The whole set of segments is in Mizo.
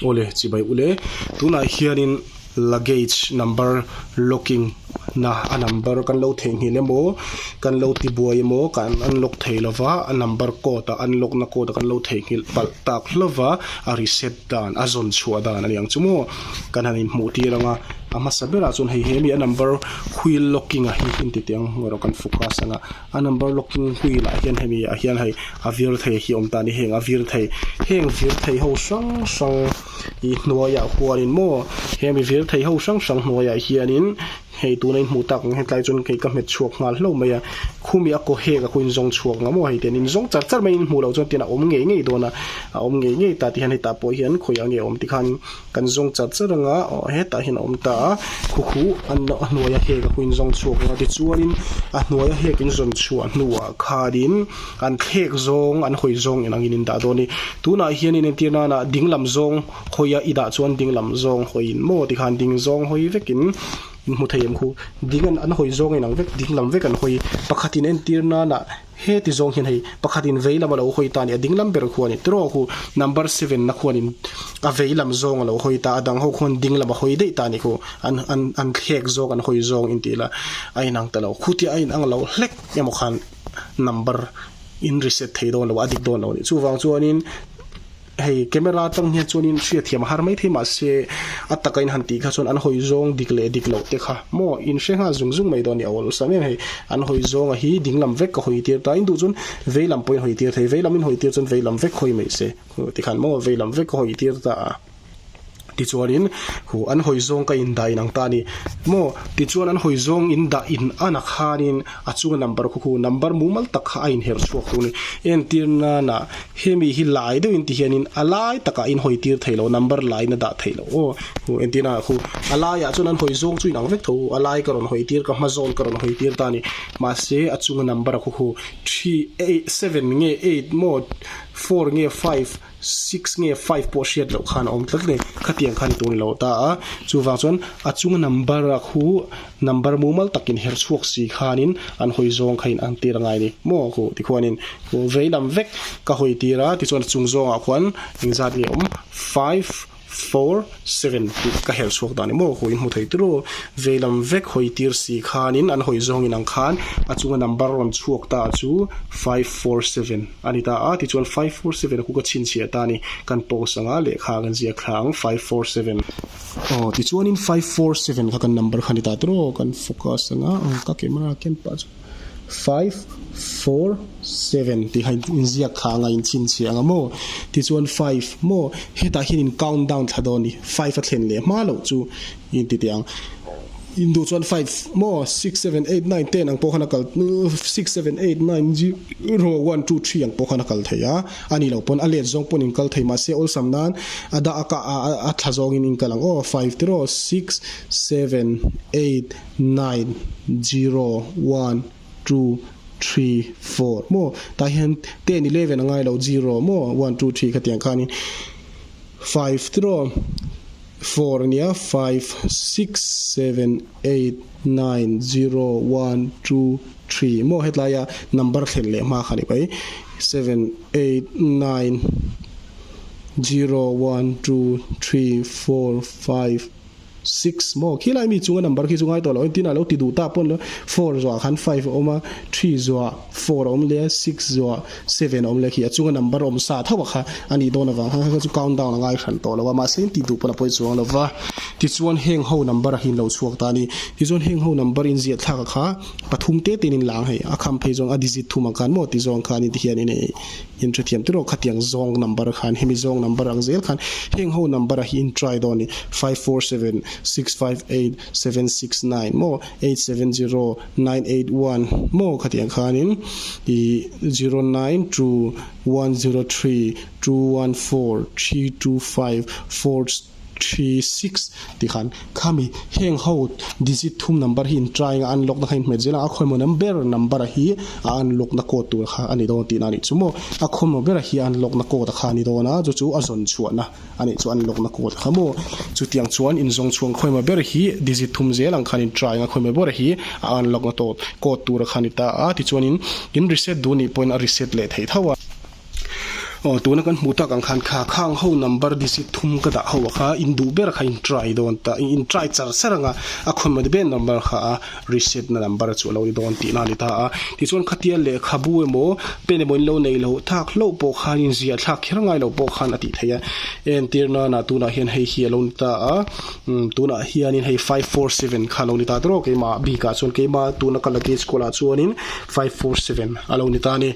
Awle chibai ule tunah hianin luggage number locking na a number kan lo theihnghilh emaw kan lo tibuai emaw kan unlock thei lova a number code a unlock na code a kan lo theihnghilh palh tak hlauva a reset dan a zawn chhuah dan a ni ang chu maw kan han inhmuh tir ang a a hmasa berah chuan hei he mi a number wheel locking a hi inti teh ang erawh kan focus ang a. A number locking wheel ah hian hemi ah hian hei a vir thei hi a awm ta a ni heng a vir thei heng vir thei ho hrang hrang ih hnuaiah huanin maw hemi vir thei ho hrang hrang hnuaiah hianin hei tuna in hmuh tak ang hetlai chuan kei ka hmet chhuak nghal hlauh mai a khumi a kaw hek a khu in zawng chhuak ang maw hei tian in zawng char char mai in hmuh loh chuan tian a awm ngei ngei dawn a a awm ngei ngei ta ti hian hetah pawh hian khawiah nge a awm tikhan Kan zawng chat chat anga aw hetah hian a awm ta a, khu khu a hnuaia hek a huin zawng chhuak anga tichuanin a hnuaia hek in zawn chhuah hnuah khanin an thlek zawng an hawi zawng in angin in dah dawn a ni. Tunah hianin entir nana dinglam zawng hawia i dah chuan dinglam zawng hawiin maw tikhan ding zawng hawi vekin in hmu thei em khu ding an hawi zawng in ang vek dinglam vek an hawi pakhatin entir nana Heti zawng hian hei pakhatin vei lam a lo hawi ta a ni, a ding lam ber khuan i tiraw khu number seven na khuanin a vei lam zawng a lo hawi ta, a dang ho khuan ding lam a hawi daih ta a ni khu, an an an thlek zawk an hawi zawng in tih la a inang ta lo, khutia a inang lo hlek emaw khan number in reset thei dawn lo a, a dik dawn lo a ni. Chuvang chuanin. Hei camera atang hian chuanin hriatthiam a har mai thei mahse a taka in han tih kha chuan an hawi zawng dik leh dik loh te kha maw in hre nghal zung zung mai dawn a ni a awlsam em hei an hawi zawnga hi ding lam vek ka hawi tir ta in duh chuan vei lam pawhin hawi tir thei vei lam in hawi tir chuan vei lam vek hawi mai se tikhan maw vei lam vek ka hawi tir ta a. Tichuanin hu an hawi zawng ka indah in ang ta a ni maw? Tichuan an hawi zawng indah in an a khanin a chunga number khu khu number mumal tak kha a inherh chhuak tur a ni. Entir nana hemi hi lai deuh in ti hianin a lai takah in hawi tir thei lo number lain a dah theih loh aw. Hu entir nana khu a laiah chuan an hawi zawng chu inang vek tho a lai ka rawn hawi tir ka hma zawn ka rawn hawi tir ta a ni. Mahse a chunga number khu khu three eight seven nge eight maw four nge five Six nge five pawh hriat loh khan a awm tlat a ni. Khatiang khan tun lo ta a, chuvang chuan a chunga number a khu number mumal takin her chhuak si khanin an hawi zawng kha in an tir a ngai a ni maw khu tikhuanin khu vei lam vek ka hawi tir a tichuan a chung zawngah khuan engzat nge awm five four seven tih ka her chhuak dan a ni maw khu in hmu thei turu vei lam vek hawi tir si khanin an hawi zawng in ang khan a chunga number rawn chhuak ta chu 547. A ni ta a, tichuan 547 a khu ka chhinchhiah ta a ni, kan post anga lehkha kan ziak thla ang 547. Aw tichuanin 547 kha kan number kha a ni ta tawh kan focus anga aw ka camera ken pah chu 547 tih kha inziak thla anga inchhinchhiah anga maw tichuan five maw hetah hian in count down thla dawn a ni five a thlen leh hma loh chu. In ti teh ang. In duh chuan five maw six seven eight nine ten ang pawh khan a kal six seven eight nine zero one two three ang pawh khan a kal thei a, a ni loh pawn a let zawng pawn in kal thei mahse awlsam nan a dah a kah a thla zawngin in kal ang aw five tiraw six seven eight nine zero one two three four maw tah hian ten eleven a ngai lo zero maw one two three khatiang khanin five tiraw. Four ania five six seven eight nine zero one two three maw hetlaia number thlen leh hma kha ni mai seven eight nine zero one two three four five six maw khilai mi chunga number khi chu ngai tawh lo engtin a lo ti duh ta pawn lo four zawhah khan five a awm a three zawhah four a awm leh a six zawhah seven a awm leh khi a chunga number awm sa tho a kha a nih dawn avang khan kha chu count down a ngai hran tawh lo a mahse in tih duh pawn a pawi chuang lo va tichuan heng ho number a hi in lo chhuak ta a ni tichuan heng ho number in ziah thlak a kha pathum te te in in lang hei a kham phei zawng a digit thum ang khan maw ti zawng khan in ti hian in in hrethiam tiraw khatiang zawng number khan hemi zawng number ang zel khan heng ho number a hi in try dawn a ni five four seven six five eight seven six nine maw eight seven zero nine eight one maw khatiang khanin ih zero nine two one zero three two one four three two five four three six tih khan khami heng ho digit thum number hi in try anga unlock na kha in hmet zel a a khawi maw number number a hi a unlock na code tur kha a ni dawn tihna a nih chu maw a khawi maw ber a hi a unlock na code a kha a ni dawn a chu chu a zawn chhuahna. A nih chu an lawkna code kha maw? Chutiang chuan inzawng chhuang khawima ber hi digit thum zel ang khan in try anga khawima ber hi a unlock na tawh code tur a kha ni ta a, tichuanin in reset duh nih pawhin a reset leh theih tho a. Aw tuna kan hmuh tak ang khan kha khang ho number digit thum ka dah ho a kha in duh ber kha in try dawn ta in try char char anga a khawnmawni ber number kha a reset na number chu a lo ni dawn tihna a ni ta a. Tichuan khatia lehkhabu emaw pen emaw in lo nei loh thak hlauh pawh khan in ziah thlak kher ngai loh pawh khan a tih theih a. Entir nana tunah hian hei hi a lo ni ta a tunah hianin hei 547 kha a lo ni ta tawh keimah bikah chuan keimah tuna ka luggage kawlah chuanin 547 a lo ni ta a ni.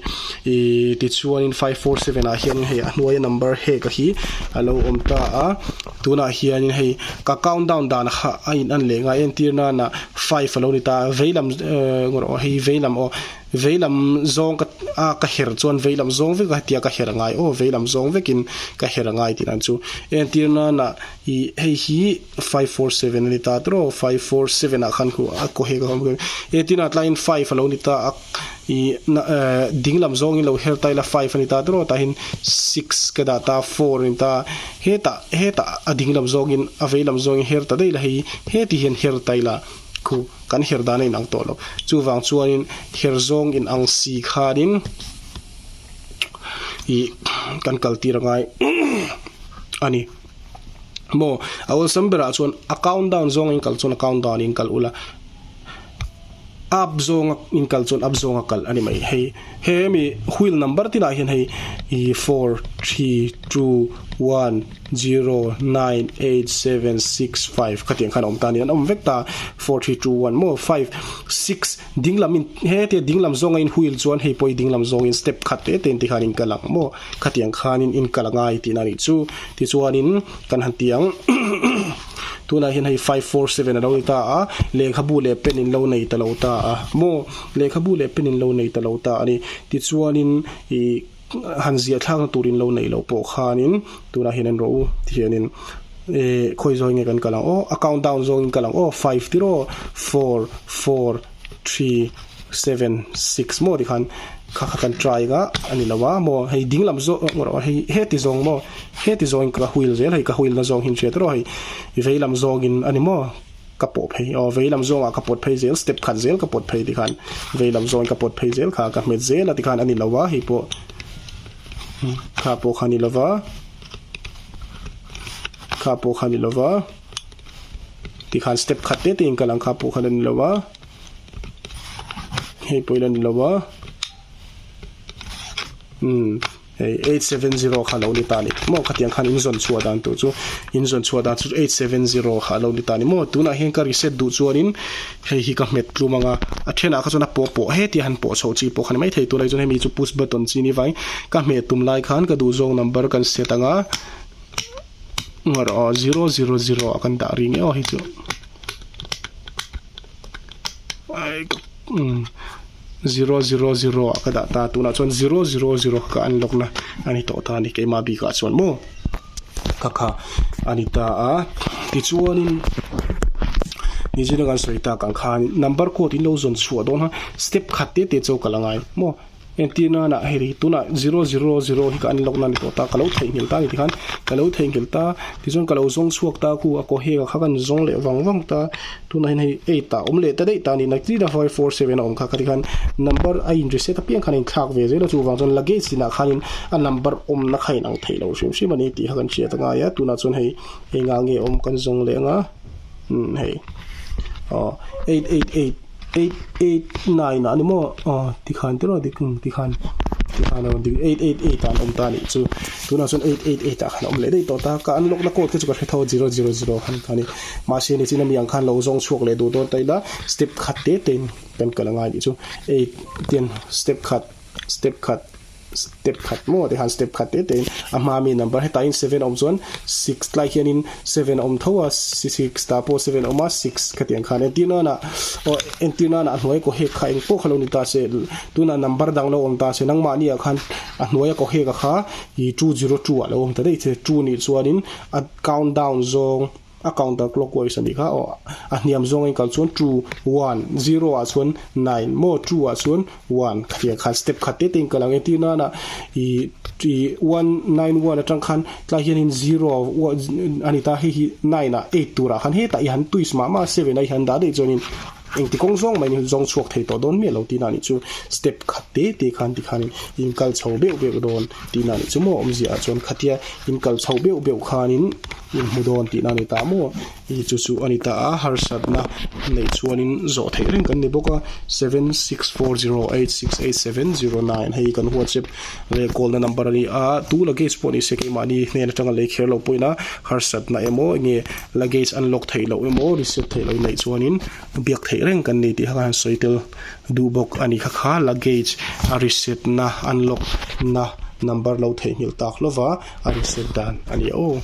Ihh tichuanin 547 ah hianin hei a hnuaia number hek a hi a lo awm ta a tunah hianin hei ka count down dan kha a in an leh ngai entir nana five a lo ni ta a veilam ehh rawh hei veilam aw veilam zawng ka a ka her chuan veilam zawng vek a hetia ka her a ngai aw veilam zawng vekin ka her a ngai tih dan chu entir nana ih hei hi 547 a ni ta tawh 547 ah khan khu a kaw hek a awm entir na tlaiin five a lo ni ta a ih na eh dinglam zawngin lo her ta ila five a ni ta tawh tah hian six ka dah ta four a ni ta hetah hetah a dinglam zawngin a veilam zawngin her ta daih ila hei heti hian her ta ila khu kan her dan a inang tawh lo chuvang chuanin her zawng inang si khanin ih kan kal tir angai a ni. Maw a awlsam berah chuan a count down zawng in kal chuan a count down in kal ula up zawnga in kal chuan up zawnga kal a ni mai hei he mi wheel number tinah hian hei ih four three two one zero nine eight seven six five khatiang khan a awm ta a ni an awm vek ta four three two one maw five six dinglam in hetia dinglam zawnga in wheel chuan hei pawh hi dinglam zawngin step khat te te in tikhan in kal ang maw. Khatiang khanin in kal a ngai tihna a nih chu. Tichuanin kan han ti ang tunah hian hei 547 a lo ni ta a, lehkhabu leh pen in lo nei ta lo ta a maw? Lehkhabu leh pen in lo nei ta lo ta a ni. Tichuanin ih han ziah thlakna tur in lo nei loh pawh khanin tunah hian en rawh u tihianin eh khawi zawng nge kan kal ang aw a count down zawngin kal ang aw five tiraw four four three seven six maw tikhan kha kha kan try anga a ni lo a maw hei ding lam zawk erawh hei heti zawng maw heti zawngin ka wheel zel hei ka wheel na zawng hi in hriat erawh hei vei lam zawngin a ni maw ka pawh phei aw vei lam zawngah ka pawt phei zel step khat zel ka pawt phei tikhan vei lam zawngin ka pawt phei zel kha ka hmet zel a tikhan a ni lo a hei pawh kha pawh kha a ni lo va kha pawh kha a ni lo va. Tikhan step khat te te in kal ang kha pawh khan a ni lo a, hei pawh ila ni lo a, umm hei 870 kha lo ni ta a ni maw khatiang khan in zawn chhuah dan tur chu in zawn chhuah dan chu 870 kha a lo ni ta a ni maw tunah hian ka reset duh chuanin hei hi ka hmet tlum ang a, a thenah kha chuan a pawh pawh hetia han pawh chhoh chi pawh kha ni maithei tunah hi chuan hemi chu push button chi ni vangin ka hmeh tum lai khan ka duh zawng number kan set ang a. Ngar aw zero zero zero ah kan dah ri ngeuh a hei chu ai ka umm zero zero zero ah ka dah ta tunah chuan zero zero zero kha ka unlock na a ni tawh ta a ni keimah bikah chuan maw kha kha a ni ta a tichuanin nizira kan sawi tak ang khan number code in lo zawn chhuah dawn a step khat te te chu ka la ngai maw. Entir nana hei hi tunah zero zero zero hi ka unlock na ni tawh ta ka lo theihnghilh ta a ni tikhan ka lo theihnghilh ta tichuan ka lo zawng chhuak ta khu a kaw hek a kha kan zawng leh vang vang ta tunah hian hei eight ah awm leh ta daih ta a ni naktin a five four seven a awm kha kha tikhan number a in reset apiang khan a inthlak ve zel a chuvang chuan luggage inah khanin a number awmna kha a inang theih loh hrim hrim a ni tih kha kan hriat a ngai a tunah chuan hei engah nge awm kan zawng leh anga umm hei aw eight eight eight. Eight eight nine ah a ni maw aw tikhan tiraw dik tikhan tikhan a rawn dik eight eight eight ah an awm ta a nih chu tunah chuan eight eight eight ah khan a awm leh daih tawh ta ka unlock na code te chu ka hre tho a zero zero zero khan ka ni mahse ni chin ami ang khan lo zawng chhuak leh duh dawn ta ila step khat te te in kan kal angai tih chu eight ten step khat step khat. Step khat maw tikhan step khat te te in a hma mi number hetah hian seven a awm chuan six tlai hianin seven a awm tho a six tah pawh seven a awm a six khatiang khan entir nana aw entir nana a hnuai kaw hek kha eng pawh kha lo ni ta se tunah number dang lo awm ta se nangmahni ah khan a hnuai a kaw hek a kha ih two zero two ah lo awm ta daih che two nih chuanin a count down zawng. A counter clockwise a nih kha aw a hniam zawng a in kal chuan two one zero ah chuan nine maw two ah chuan one khatiang khan step khat te te in kal ang entir nana ih ih one nine one atang khan tlai hian in zero a ni ta hei hi nine ah eight turah khan hetah i han twist mah mah a seven a i han dah daih chuan in. Engti kawng zawng mai in zawng chhuak thei tawh dawn miah lo tihna anih chu. Step khat te te khan tikhanin in kal chho beuh beuh dawn tihna anih chu maw awmzia ah chuan khatia in kal chho beuh beuh khanin in hmu dawn tihna a ni ta maw. I chu chu a ni ta a, harsatna neih chuanin zawh theih reng kan ni bawk a, 7640868709 hei kan WhatsApp leh call na number a ni a, tu luggage pawh ni se keimahni hnen atanga lei kher loh pawhin a harsatna emaw enge luggage unlock theih loh emaw reset theih loh neih chuanin biak theih reng kan ni tih kha ka han sawi tel duh bawk a ni kha kha luggage a reset na unlock na number lo theihnghilh tak hlova a reset dan a ni aw.